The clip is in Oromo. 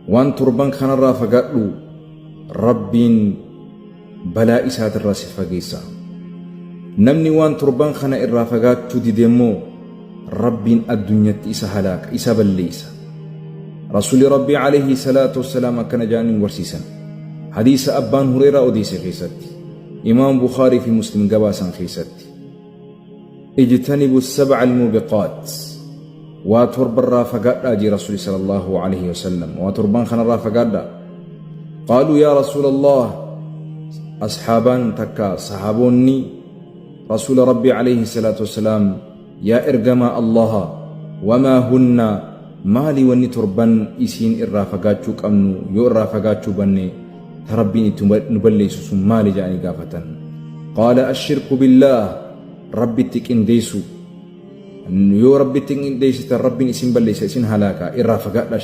Waan torban kanarraa fagaadhu, Rabbiin balaa isaatirraa si fageessa. Namni waan torban kana irraa fagaachuu dide immoo Rabbiin addunyatti isa halaaka, isa balleessa. Rasuulli Rabbii alayhi salaatu wassalaam akkana jedhanii nu barsiisan. Hadiisa Abbaan Hureeraa odeesse keessatti, Imaam Bukhaarii fi Muslim gabaasan keessatti. Ijtanibu sab'a al-mubiqaat. Waa torbarraa fagaadhaa jee Rasuulli sallallahu alayhi wasallam. Waa torban kanarraa fagaadhaa. Qaaluu yaa Rasuulallah, asxaabaan takka sahaboonni Rasuula Rabbii alayhi salaatu wassalaam, yaa ergamaa Allaha, wamaa hunna, maali wanni torban isiin irraa fagaachuu qabnu, yoo irraa fagaachuu banne ta Rabbiin itti nu balleessu sun maali jedhanii gaafatan. Qaala ashirku billaah, Rabbitti qindeessu. Yoo Rabbitti qindeessitan Rabbiin isin balleessa, isin halaaka, irraa fagaadhaa.